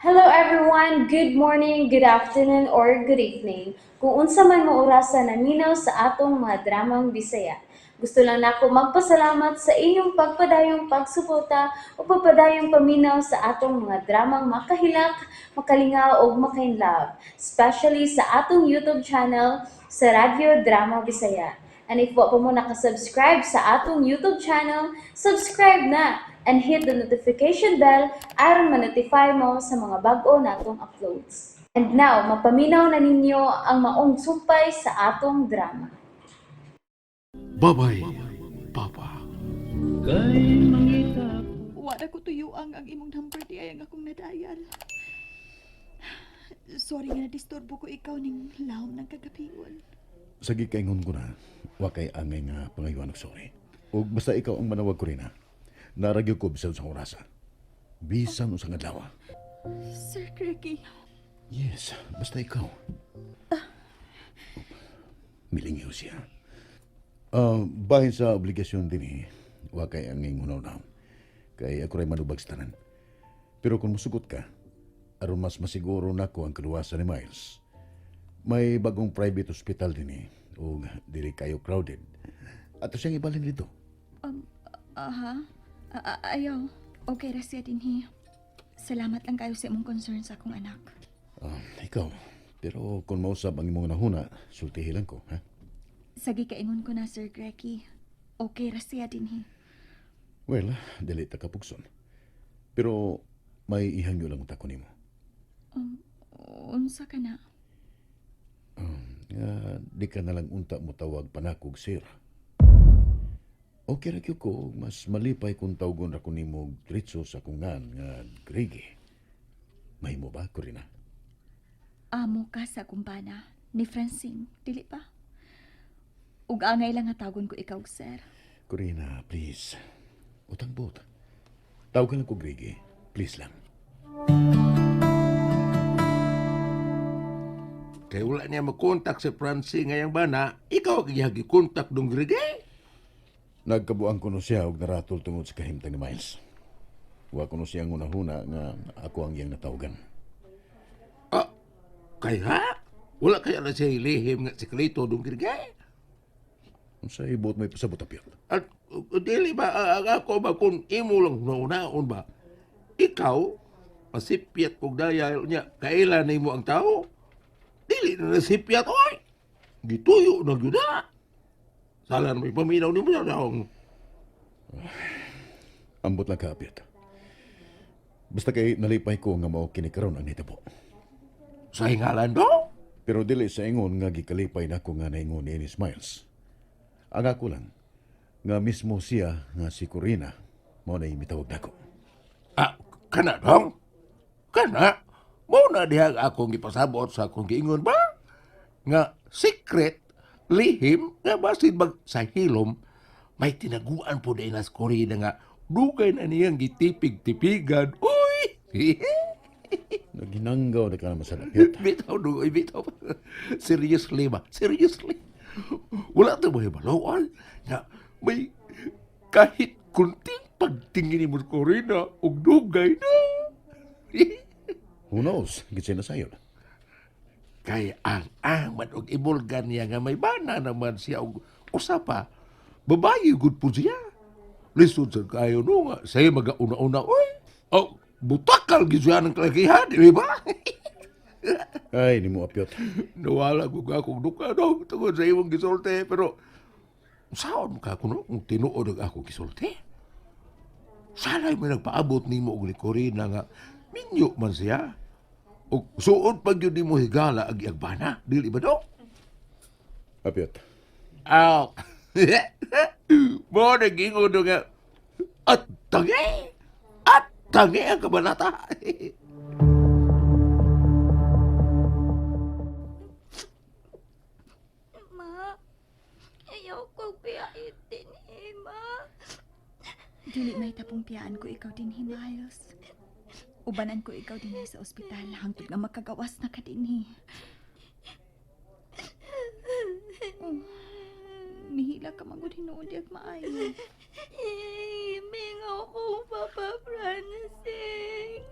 Hello everyone! Good morning, good afternoon, or good evening. Kung unsa man mo orasa naminaw sa atong mga dramang Bisaya. Gusto lang nako magpasalamat sa inyong pagpadayong pagsuporta o pagpadayong paminaw sa atong mga dramang makahilak, makalingaw ug makainlove, especially sa atong YouTube channel sa Radyo Drama Bisaya. And if wa pa mo nakasubscribe sa atong YouTube channel, subscribe na and hit the notification bell aron ma-notify mo sa mga bag-o natong uploads. And now, mapaminaw na ninyo ang maong sumpay sa atong drama. Bye-bye, Papa. Wala ko tuyuang ang imong number di ay ang akong na-dial. Sorry nga na-disturbo ko ikaw ning lawom ng kagabion. Sige, kaingon ko na, wa kay angay nga pangayuan og sorry. Ug basta ikaw ang manawag ko rin ha. Naa ra gyud ko bisan sa orasa. Bisan usang adlaw. Sir Ricky, Yes, basta ikaw. Milingiw siya. Bahin sa obligasyon din eh, wa kay angay na. Kay ako ray manubag sa tanan. Pero kung musugot ka, aron mas masiguro nako ang kaluwasan ni Miles. May bagong private hospital din eh, ug dili kayo crowded. Ato siyang ibalhin dito. Aha. Ayaw. Okay ra siya dinhi. Salamat lang kayo sa imong concern sa akong anak. Ah, ikaw. Pero kung mausab ang imong nahuna, sultihi lang ko, ha? Sagi kaingon ko na, Sir Grecky. Okay ra siya dinhi. Well, dili ta kapugson. Pero may ihangyo lang unta ko nimo. Unsa ka na? Nga di ka na lang unta mo tawag panakog sir. Okay ra gyud ko, mas malipay kung tawgon ra ko nimo og diretso sa akong ngan nga Gregi. Mahimo ba, Corina? Amo ka sa akong bana ni Francine, dili ba? Ug angay lang nga tawagon ko ikaw, sir. Corina, please. Utang buot. Tawagan lang ko Gregi. Please lang. Kay wala niya makontak si Francie ngayang bana, ikaw ang iyang gikontak dong Grege. Nagkabuang kuno siya og naratol tungod sa kahimtang ni Miles. Wa kuno siya ang unahuna nga ako ang iyang natawagan. Ah, kay ha? Wala kaya na siya ilihim nga sikreto dong Grege. Unsa ibot may pasabot, Apyot? At dili ba ang ako ba kung imo lang naunaon ba? Ikaw, masipyat kog dayal niya, kailan nimo ang tao? Dili na nasipyat, oy! Gituyo na gyud na. Sala na may paminaw nimo na daong. Ambot lang ka, Apyot. Basta kay nalipay ko nga mao kini karon ang nahitabo. Sa hingalan do? Pero dili sa ingon nga gikalipay nako nga naingon ni Ennis Miles. Ang ako lang, nga mismo siya nga si Corina, mao na mitawag nako. Ah, kana dong? Kana? Mao na diha akong gipasabot sa akong giingon ba? Nga secret, lihim, nga basin bag sa hilom, may tinaguan po din nas Corina nga dugay na niyang gitipig-tipigan. Uy! Naginanggaw na ka naman sa Apyot. Bitaw, dugoy, bitaw. Seriously ba? Seriously? Wala ito ba hibaluan nga may kahit kunting pagtingin ni mo Corina og dugay na. Who knows? Gitsay na sayo. Kay ang aman og ibulgan niya nga may bana naman siya og usa pa babayi gud po siya. Lisod sa kayo no nga siya magauna-una oy. Oh, butakal gid siya ng kalakihan, di ba? Ay, nimo, Apyot. Nawala ko ka akong duka no tungod sa imong gisulti, pero saon ka kuno kung tinuod ang ako gisulti? Sanay mo nagpaabot nimo og ni Corina nga minyo man siya. Og suod pag yun nimo higala ang iyang bana, dili ba do? Apyot. Aw. Mo nagingon do nga at tangi. At tangi ang kabanata. Ma, ayaw ko biyahe dinhi, ma. Dili may tapong piyaan ko ikaw dinhi, Miles. Ubanan ko ikaw dinhi sa ospital hangtod nga makagawas na ka dinhi. Oh, mihila ka magud hinuon di ag maayo. Mingaw ko, Papa Francine.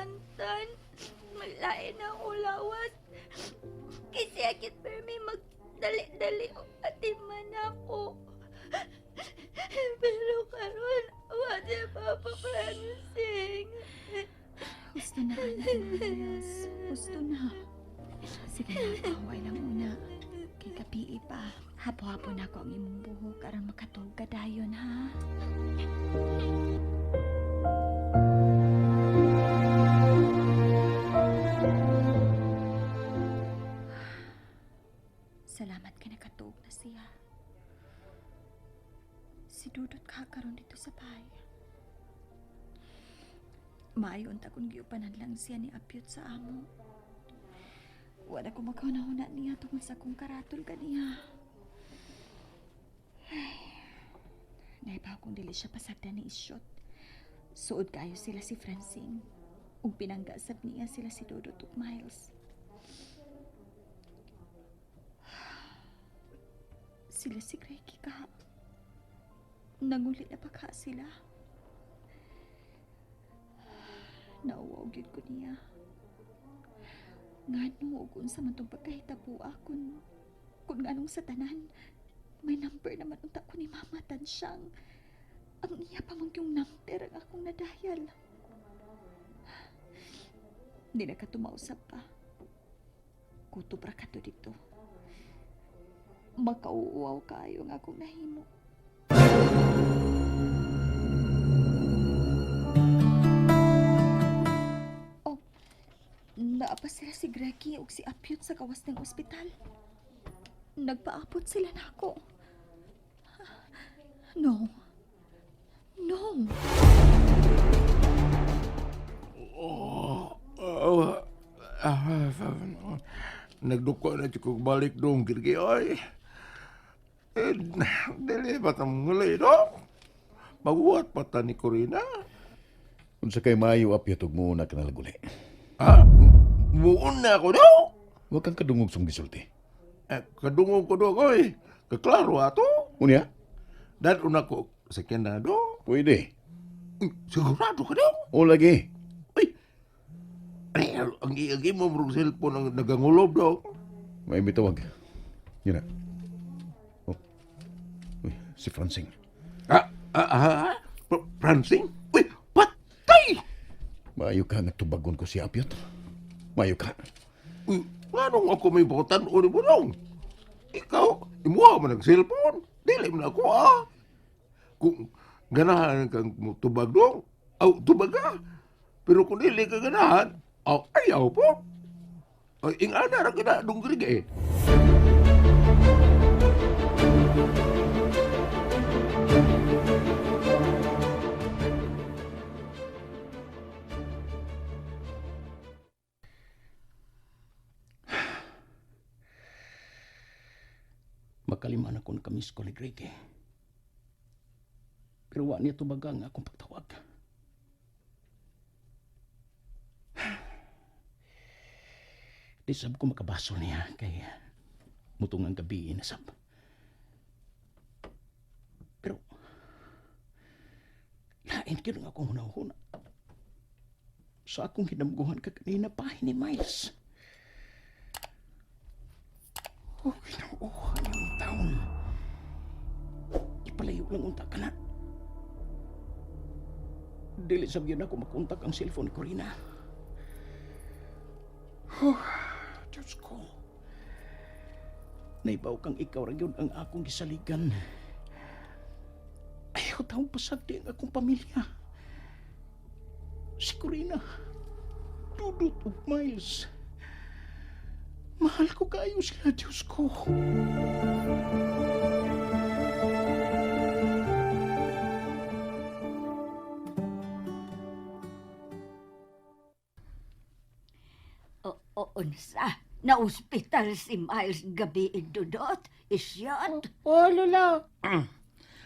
Antan. Malain na ako lawas. Kasi akit permi magdali-dali o atiman ako. Pero karon, wa si Papa Francing. Gusto na, anak, Miles. Gusto na. Sige na, kaway lang una. Kay kapi pa. Hapo-hapo na ako ang imong buhok aron makatuog ka dayon, ha? Salamat kay nakatuog na siya. Si Dudot kakaroon dito sa bahay. Maayo unta kung giupanan lang siya ni Apyot sa amo. Wala ko magkauna-una niya tungkol sa akong karatol kaniya. Ay, naibaw kung dili siya pasagdan ni Isyot. Suod kayo sila si Francine. Ug pinanggasab niya sila si Dodot ug Miles. Sila si Greggy ka. Nanguli na pa ka sila. Nauwaw gyud ko niya. Ngano ug unsa man tong pagkahitabo kun nganong sa tanan may number naman unta ko ni Mama Tansyang. Ang iya pa man yung number ang akong nadayal. Di na ka tumausap pa. Kutob ra ka to dito. Makauuaw kayo ang akong nahimo. Oh, naa pa sila si Greggy ug si Apyot sa gawas ng ospital. Nagpaapot sila nako. No. No. Oh, oh, ah, nagduko na jud kog balik dong girgi oy. Eh, dili ba ta monguli dong? Maguwat pa ta ni Corina. Unsa kay maayo apyot ug muuna ka nalaguli. Ha? Muun na ako dong. Wa kang kadungog sa gisulti. Eh, kadungog ko dong oy. Kaklaro ato. Unya, Dan una ko second na dong. pwede. Sigurado ka dong. O lagi. Uy. Ay, ang iagi mo murong cellphone ang nagangulob dong. May mitawag. Yun na. Oh. Uy, si Francing. Ah, ah, ah, Francing? Uy, patay! Maayo ka nga tubagon ko si Apyot. Maayo ka. Uy, nganong ako may botan o ni Bunong? Ikaw, imuha man ang cellphone. Dili man ako, ah. Kung ganahan kang tubag dong, aw, tubag ka. Pero kung dili ka ganahan, aw, ayaw po. Ay, ingana ra kita dong eh. Makalima na ko nakamiss ko ni Greg eh. Pero wa niya tubaga ang akong pagtawag. Di sab ko makabaso niya kay mutong ang gabi na sab. Pero lain gyud ang akong hunahuna. Sa akong hinamguhan ka kanina pa ni Miles. Oh, Ginoo, yung taon. Ipalayo lang unta ka na. Dili sab yun ako makontak ang cellphone ko Rina. Oh, Diyos ko. Naibaw kang ikaw ra gyud ang akong gisaligan. Ayaw taong pasagdi ang akong pamilya. Si Corina, Dudut ug Miles. Mahal ko kayo sila, Diyos ko. O, unsa? Na-ospital si Miles gabi Dudot. Isyot. Oh, Lola.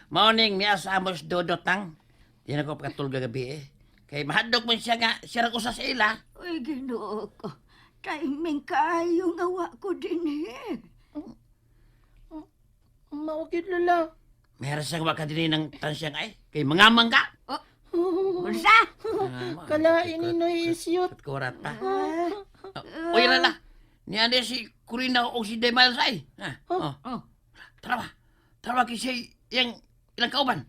Morning, niya sa amos dudot tang. Di na ko pagkatulog gabi eh. Kay mahadlok man siya nga, siya ra ko sa ila. Uy, Ginoo ko. Timing kaayo nga wa ko din eh. Mawagid, Lola. Meron siyang waka din ng tansyang ay. Kay mangamang ka. Oh, Unsa? Kalain ni Noy Isyot. At kurat pa. Uy, lala. Niya ni si Corina o si Demiles ay. Ha? Oh. Oh. Tara ba? Tara ba kasi yang ilang kauban?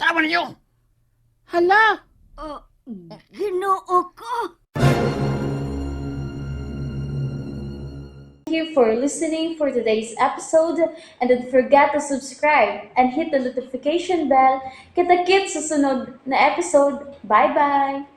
Tara ba ninyo? Hala! Oh, Ginoo ko. Thank you for listening for today's episode and don't forget to subscribe and hit the notification bell. Kita-kits sa sunod na episode. Bye-bye!